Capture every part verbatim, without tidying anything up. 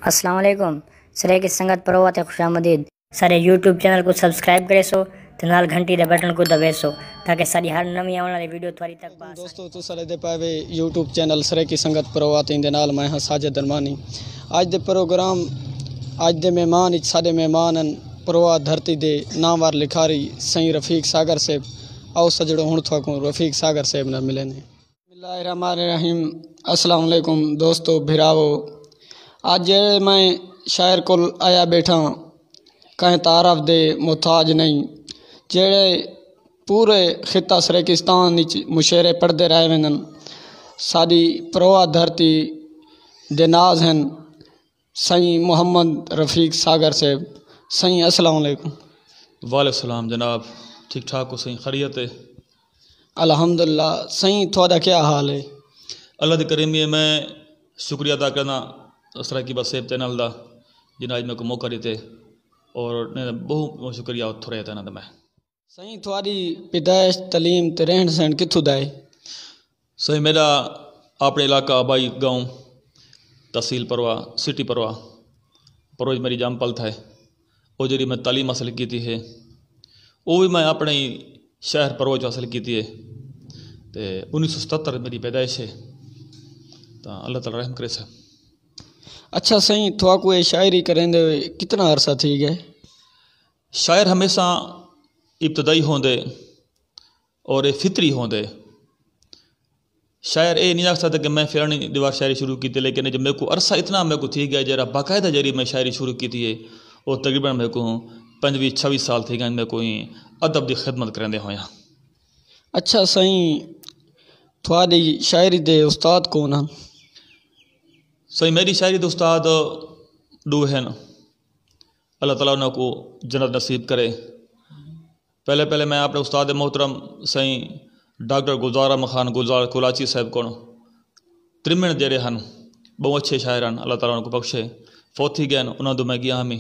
السلام علیکم۔ سرائیکی سنگت پرو تے خوش آمدید۔ سارے یوٹیوب چینل کو سبسکرائب کریسو تے نال گھنٹی دے بٹن کو دبیسو، تاکہ ساری ہر نویں آوݨ والی ویڈیو تہاݙی تک پہنچ سکے۔ دوستو، تساں ݙیہدے پئے وے یوٹیوب چینل سرائیکی سنگت پرو تے ایندے نال میں ہاں ساجد درمانی۔ اڄ دے پروگرام، اڄ دے مہمان اچ ساݙے مہمان ہن پرو دھرتی دے نامور لکھاری سئیں رفیق ساگر صاحب۔ آؤ سجڑو، ہݨ تہاکوں رفیق ساگر صاحب نال ملیندے۔ بسم اللہ الرحمن الرحیم۔ السلام علیکم دوستو، بھراوو۔ اڄ جیڑھے میں شاعر کول آیا ٻیٹھاں، کہیں تعارف دے محتاج نہیں، جیڑھے پورے خطہ سرائیکستان وچ مشاعرے پڑھدے رہے ویندن، ساݙی پروا دھرتی دے ناز ہن۔ سئیں محمد رفیق ساگر صاحب، سئیں السلام علیکم۔ وعلیکم السلام جناب، ٹھیک ٹھاک ہو سئیں، خیریت ہے؟ الحمدللہ۔ سئیں، تہاݙا کیا حال ہے؟ اللہ دی کریمی ہے، میں شکریہ ادا کرنا سرائیکی بس صاحب چینل دا، جنہاں اڄ میکوں موقع ݙتے، اور انہاں دا بہت بہت شکریہ، اتھوں رہے تے انہاں دا میں۔ سئیں، تہاݙی پیدائش، تعلیم تے رہݨ سہݨ کتھوں دا ہے؟ سئیں، میݙا اپݨے علاقہ آبائی گاؤں، تحصیل پروا، سٹی پروا، پروا وچ میݙی ڄم پل تھئے۔ او جیڑھی میں تعلیم حاصل کیتی ہے، او وی میں اپݨے ہی شہر پروا چوں حاصل کیتی ہے۔ تے انیس سو ستہتر میݙی پیدائش ہے، تاں اللہ تعالیٰ رحم کریسے۔ اچھا سئیں، تہاکوں اے شاعری کریندے ہوئے کتنا عرصہ تھی ڳئے؟ شاعر ہمیشہ ابتدائی ہوندے اور اے فطری ہوندے۔ شاعر اے نہیں آکھ سڳدا کہ میں فلاݨی دیوار شاعری شروع کیتی، لیکن جو میکوں عرصہ اتنا میکوں تھی ڳیا، جیڑھا باقاعدہ جیڑھی میں شاعری شروع کیتی ہے، او تقریباً میکوں پنجویہہ چھویہہ سال تھی ڳئے، میکوں ایں ادب دی خدمت کریندے ہوئیاں۔ اچھا سئیں، تہاݙی شاعری دے استاد کون ہن؟ سئیں، میݙی شاعری دے استاد ݙو ہن، اللہ تعالیٰ انہاں کوں جنت نصیب کرے۔ پہلے پہلے میں اپݨے استاد محترم سئیں ڈاکٹر گلزار احمد خان گلزار کراچی صاحب کوں، ترمن جیڑھے ہن، ٻہوں اچھے شاعر ہن، اللہ تعالیٰ انہاں کوں بخشے، فوت تھی ڳئے ہن، انہاں دو میں ڳیا ہمی۔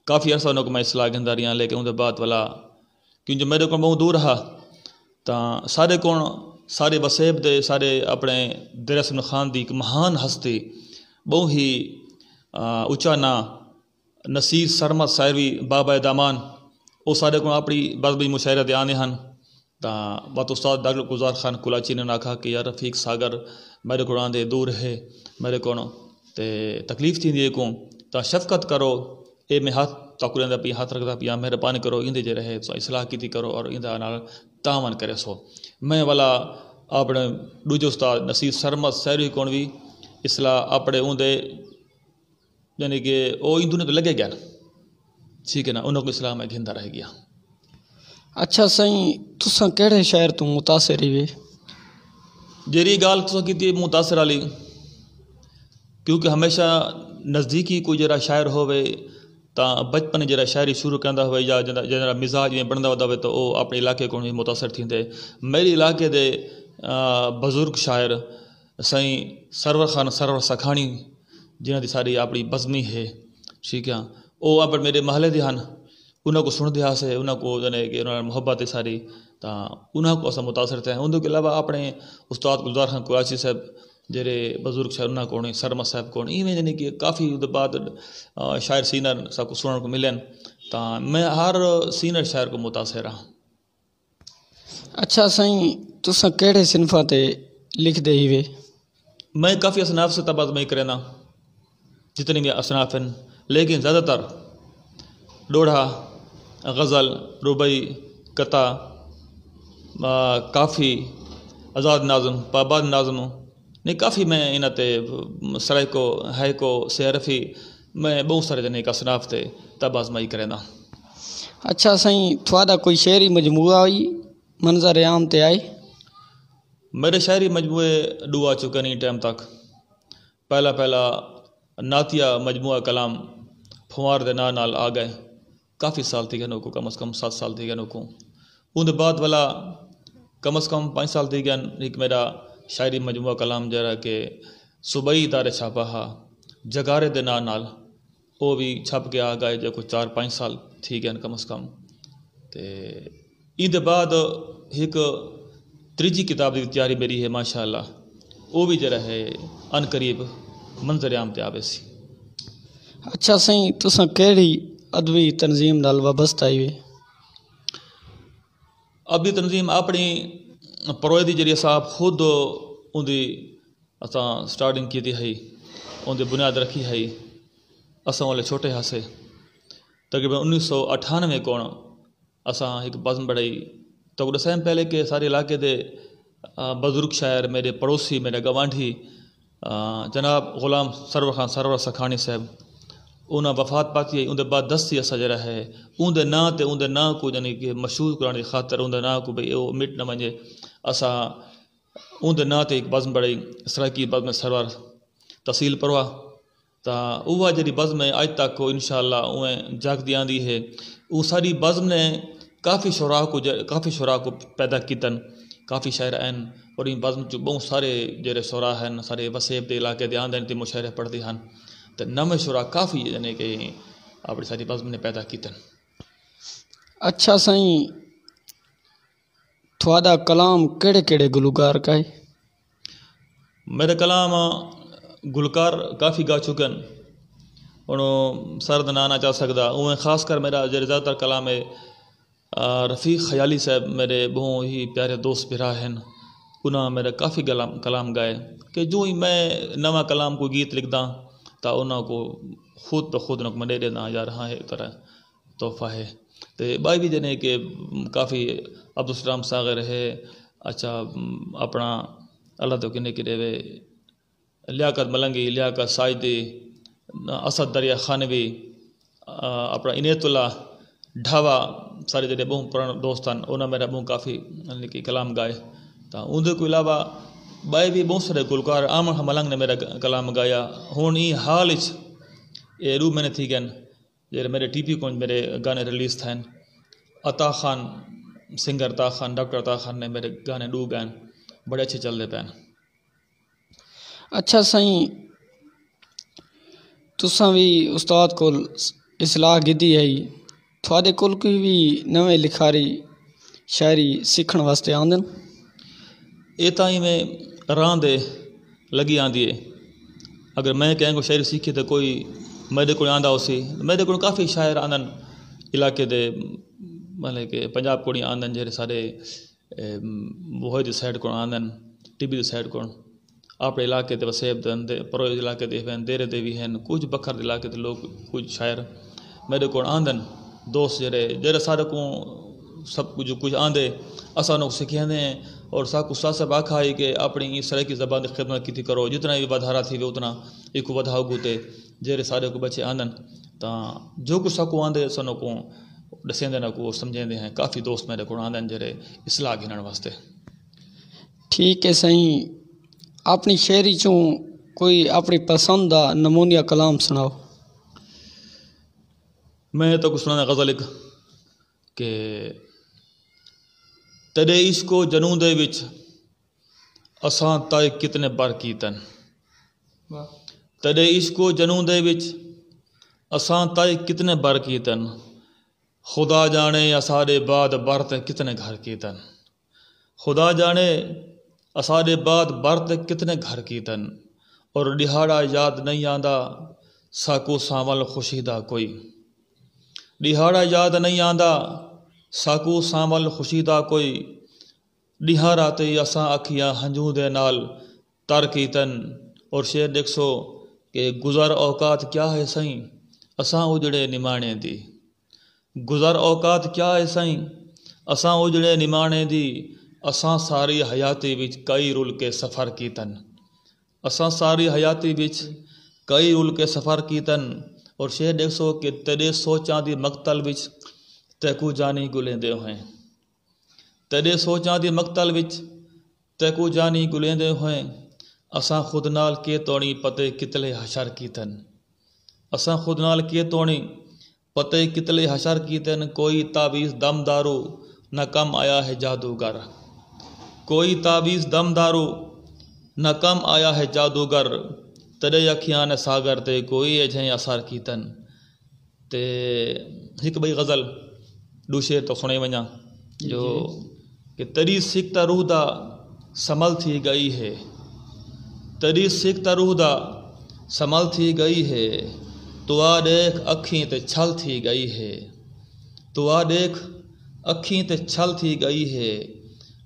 کافی عرصہ انہاں کوں میں اصلاح گھندا رہیا، لیکن اوندے بعد ولا، کیوں جو میݙے کوں ٻہوں دور ہا، تاں ساݙے کوں، ساݙے وسیب دے، ساݙے اپݨے دیر حسن خان دی ہک مہان ہستی، ٻہوں ہی، آ، اچا ناں، نصیر سرمد ساحروی بابا دامان، او ساݙے کوں اپݨی بزمی مشاعرے تے آندے ہن، تاں وت استاد ڈاکٹر گلزار خان کلاچی نے آکھا کہ یار رفیق ساگر میݙے کوں آندے دور ہے، میݙے کوں تے تکلیف تھیندی ہے کوں، تاں شفقت کرو، اے میں ہتھ تکڑیاں دا پیا، ہتھ رکھدا پیا، مہربانی کرو، ایندے جیڑھے ہے تساں اصلاح کیتی کرو اور ایندا نال تعاون کریسو۔ میں ولا اپݨے ݙوجھے استاد نصیر سرمد ساحروی کوں وی اصلاح اپݨے اوندے یعنی کہ او ایں دنیا توں لڳے ڳئن، ٹھیک ہے نا، انہاں کوں اصلاح میں گھندا رہ ڳیا۔ اچھا سئیں، تساں کیڑھے شاعر توں متاثر ہیوے؟ جیڑھی ڳالھ تساں کیتی متاثر والی، کیونکہ ہمیشہ نزدیکی کوئی جیڑھا شاعر ہووے تاں بچپن جیڑھا شاعری شروع کریندا ہووے یا جیندا، جیندا مزاج ایویں بݨدا ہوندا ہووے تاں او اپݨے علاقے کوں وی متاثر تھیندے۔ میݙے علاقے دے، آ، بزرگ شاعر سئیں سرور خان سرور سکھاݨی، جنہاں دی ساری اپݨی بزمی ہے، ٹھیک ہے، او اپݨے میݙے محلے دے ہن، انہاں کوں سݨدے ہاسے، انہاں کوں یعنی کہ انہاں نال محبت ہے ساری، تاں انہاں کوں اساں متاثر تھئے۔ اوندے علاوہ اپݨے استاد گلزار خان کراچی صاحب جیڑھے بزرگ شاعر، انہاں کوں، سرمد صاحب کوں، ایویں یعنی کہ کافی اوندے بعد، آ، شاعر سینئر ساکوں سݨݨ کوں ملن، تاں میں ہر سینئر شاعر کوں متاثر ہاں۔ اچھا سئیں، تساں کیڑھے صنفاں تے لکھدے ہیوے؟ میں کافی اصناف سے طبع آزمائی کرینداں، جتنی بھی اصناف ہن، لیکن زیادہ تر ݙوہڑا، غزل، رباعی، قطعہ، آ، کافی، آزاد نظم، پابند نظم، نہیں، کافی میں انہاں تے سرائیکو، ہائیکو، سیارفی، میں ٻہوں سارے جنے ہک اصناف تے طبع آزمائی کرینداں۔ اچھا سئیں، تہاݙا کوئی شعری مجموعہ وی منظر عام تے آئے؟ میݙے شعری مجموعے ݙو آ چکے ہیں ایں ٹائم تک۔ پہلا، پہلا نعتیہ مجموعہ کلام پھنوار دے ناں نال آ ڳئے۔ کافی سال تھی ڳئے اوکوں، کم از کم ست سال تھی ڳئے اوکوں۔ اوندے بعد ولا کم از کم پنج سال تھی ڳئے ہن۔ ہک میݙا شاعری مجموعہ کلام جیڑھا کہ صوبائی ادارے چھاپا ہا، جگارے دے ناں نال، او وی چھپ کے آ ڳئے، جیکوں چار پنج سال تھی ڳئے ہن کم از کم۔ تے ایندے بعد ہک تریجھی کتاب دی تیاری میݙی ہے، ماشاءاللہ، او وی جیڑھا ہے عن قریب منظر عام تے آویسی۔ اچھا سائیں، تساں کیڑھی ادبی تنظیم نال وابستہ ہیوے؟ ابھی تنظیم اپݨی پروئے دی جیڑھی اساں آپ خود اوندی اساں سٹارٹنگ کیتی ہئی، اوندی بنیاد رکھی ہئی۔ اساں والے چھوٹے ہاسے، تقریباً انیس سو اٹھانوے کون اساں ہک بزم بݨائی۔ تہاکوں ݙسائیں پہلے کہ سارے علاقے دے بزرگ شاعر، میرے پڑوسی، میرے گوانڈھی جناب غلام سرور خان سرور سکھانی صاحب، انہاں وفات پاتی ہئی۔ اوندے بعد دستی اساں جیڑھا ہے اوندے ناں تے اوندے ناں کوں یعنی کہ مشہور کرݨ دی خاطر اوندے ناں کوں بھئی او مٹ نہ ونڄے، اساں اوندے ناں تے ہک بزم بݨائی، سرائیکی بزم سرور، تحصیل پروہ۔ تاں اوہ جیڑھی بزم ہے اڄ تک او انشاءاللہ اوویں جاڳدی آندی ہے۔ او ساݙی بزم نے کافی شعراء کوں ج- کافی شعراء کوں پیدا کیتن، کافی شاعر ہن، اور ایں بزم چ ٻہوں سارے جیڑھے شعراء ہن سارے وسیب دے علاقے دے آندن تے مشاعرے پڑھدے ہن، تے نویں شعراء کافی یعنی کہ اپݨی ساݙی بزم نے پیدا کیتن۔ اچھا سائیں، تہاݙا کلام کیڑھے کیڑھے گلوکار کائے؟ میرے کلام گلوکار کافی گا چکن، ہݨ سارے دا ناں نہ چا سڳدا۔ اوویں خاص کر میرا جیڑھے زیادہ تر کلام ہے رفیق خیالی صاحب، میرے ٻہوں ہی پیارے دوست بھرا ہن، انہاں میرا کافی کلام کلام گائے کہ جو ہی میں نواں کلام کوئی گیت لکھداں تاں انہاں کوں خود بخود انہاں کوں میں ݙے ݙینداں، یار ہاں ہک طرح تحفہ ہے۔ تے ٻائی وی جنے کہ کافی عبدالسلام ساغر ہے، اچھا اپݨا اللہ تو کنے کی ݙیوے، لیاقت ملنگی، لیاقت ساجدی، اسد دریا خانوی، اپݨا عنایت اللہ ڈھاوا، سارے جیڑھے ٻہوں پراݨے دوست ہن انہاں میرا ٻہوں کافی یعنی کہ کلام گائے۔ تاں اوندے کوں علاوہ ٻئے وی ٻہوں سارے گلوکار آمن ملنگ نے میرا کلام گایا۔ ہݨ ایں حال اچ اے ݙو مہینے تھی ڳئن جیڑھے میرے ٹی پی کوں میرے گانے ریلیز تھئن۔ عطا خان، سنگر عطا خان، ڈاکٹر عطا خان نے میرے گانے ݙو ڳائن، بڑے اچھے چلدے پئن۔ اچھا سائیں، تساں وی استاد کول اصلاح گھدی ہئی، تہاݙے کول کوئی وی نویں لکھاری شاعری سکھݨ واسطے آندن؟ اے تاں ایویں راہ دے لڳی آندی ہے۔ اگر میں کہیں کوں شاعری سکھی تے کوئی میݙے کول آندا ہوسی، میݙے کول کافی شاعر آندن علاقے دے، مطلب کہ پنجاب کوں آندن جیڑھے سارے بوہے دی سائیڈ کون آندن، ٹی بی دی سائیڈ کون، اپݨے علاقے تے وسیب دے ہن، پروئے علاقے دے ہن، دیرے دے وی ہن، کجھ بکھر دے علاقے دے لوک، کجھ شاعر میݙے کون آندن، دوست جیڑھے جیڑھے سارے کوں سب کجھ کجھ آندے، اساں انہاں کوں سکھیندے ہیں۔ اور ساکوں استاد صاحب آکھا ہئی کہ اپݨی ایں سرائیکی زبان دی خدمت کیتی کرو، جتنا وی ودھارا تھیوے اتنا ایکوں ودھاؤ کیتے۔ جیڑھے سارے کوں بچے آندن تاں جو کجھ ساکوں آندے اساں انہاں کوں ݙسیندے، انہاں کوں سمجھیندے ہیں۔ کافی دوست میݙے کول آندن جیڑھے اصلاح گھنݨ واسطے۔ ٹھیک ہے سائیں، اپݨی شاعری چوں کوئی اپݨی پسند دا نمونیہ کلام سݨاؤ۔ میں تہاکوں سݨانداں غزل ہک کہ تیݙے عشق و جنوں دے وچ اساں طے کتنے بر کیتن۔ واہ۔ تیݙے عشق و جنوں دے وچ اساں طے کتنے بر کیتن۔ خدا ڄاݨے اساݙے بعد بر تے کتنے گھر کیتن۔ خدا ڄاݨے اساݙے بعد بر تے کتنے گھر کیتن۔ اور ݙیہاڑا یاد نئیں آندا ساکوں سانول خوشی دا کوئی۔ ݙیہاڑا یاد نئیں آندا ساکوں سانول خوشی دا کوئی۔ ݙینہاں راتیں اساں اکھیاں ہنجوں دے نال تر کیتن۔ اور شعر ݙیکھسو کہ گزر اوقات کیا ہے سئیں اساں اجڑے نماݨے دی۔ گزر اوقات کیا ہے سئیں اساں اجڑے نماݨے دی۔ اساں ساری حیاتی وچ کئی رل کے سفر کیتن۔ اساں ساری حیاتی وچ کئی رل کے سفر کیتن۔ اور شعر ݙیکھسو کہ تیݙے سوچاں دی مقتل وچ تیکوں جانی ڳلیندے ہوئیں۔ تیݙے سوچاں دی مقتل وچ تیکوں جانی ڳلیندے ہوئیں اساں خود نال کے توݨی پتے کتلے حشر کیتن۔ اساں خود نال کے توݨی پتے کتلے حشر کیتن۔ کوئی تعویذ دم دارو نہ کم آیا ہے جادوگر۔ کوئی تعویذ دم دارو نہ کم آیا ہے جادوگر۔ تیݙے اکھیاں نے ساگر تے کوئی ایجھیں اثر کیتن۔ تے ہک ٻئی غزل ݙو شعر تاں سݨائی ونڄاں جو جی۔ کہ تیݙی سکھ تاں روح دا سمل تھی ڳئی ہے۔ تیݙی سکھ تاں روح دا سمل تھی ڳئی ہے۔ توا ݙیکھ اکھیں تے چھل تھی ڳئی ہے۔ توا ݙیکھ اکھیں تے چھل تھی ڳئی ہے۔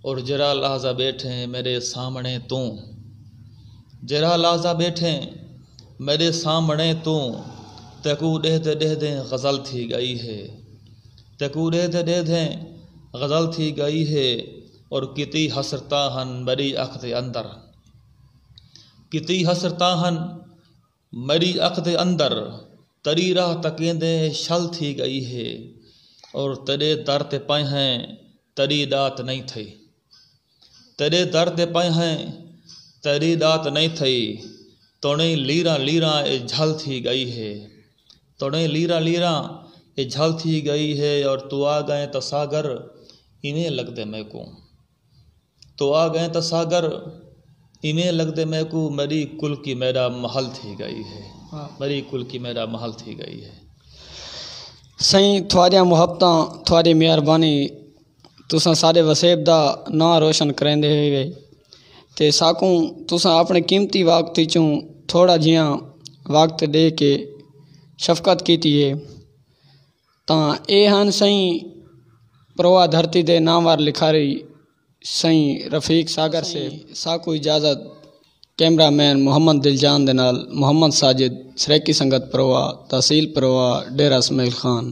اور جرا لحظہ ٻیٹھیں میݙے سامݨے توں۔ جرا لحظہ ٻیٹھیں میݙے سامݨے توں۔ تیکوں ݙیہدے ݙیہدیں غزل تھی ڳئی ہے۔ تیکوں ݙیہدے ݙیہدیں غزل تھی ڳئی ہے۔ اور کتی حسرتاں ہن میݙی اکھ دے اندر۔ کتی حسرتاں ہن میݙی اکھ دے اندر۔ تیݙی راہ تکیندے شل تھی ڳئی ہے۔ اور تیݙے در تے پئے ہیں تیݙی ݙات نئیں تھئی۔ تیݙے در تے پئے ہیں تیݙی ݙات نئیں تھئی۔ توݨیں لیراں لیراں اے جھل تھی ڳئی ہے۔ توݨیں لیراں لیراں اے جھل تھی ڳئی ہے۔ اور توا ڳئیں تاں ساگر ایویں لڳدے میکوں۔ توا ڳئیں تاں ساگر ایویں لڳدے میکوں۔ میݙی کلکی میݙا محل تھی ڳئی ہے۔ میݙی کلکی میݙا محل تھی ڳئی ہے۔ سئیں، تہاݙیاں محبتاں، تہاݙی مہربانی، تساں ساݙے وسیب دا ناں روشن کریندے ہوئے تے ساکوں تساں اپݨے قیمتی وقت وچوں تھوڑا جیہاں وقت ݙے کے شفقت کیتی ہے۔ تاں اے ہن سئیں پروآ دھرتی دے نامور لکھاری سئیں رفیق ساگر صاحب۔ ساکوں اجازت، کیمرہ مین محمد دلجان دے نال محمد ساجد، سرائیکی سنگت پروآ، تحصیل پروآ، ڈیرہ اسماعیل خان۔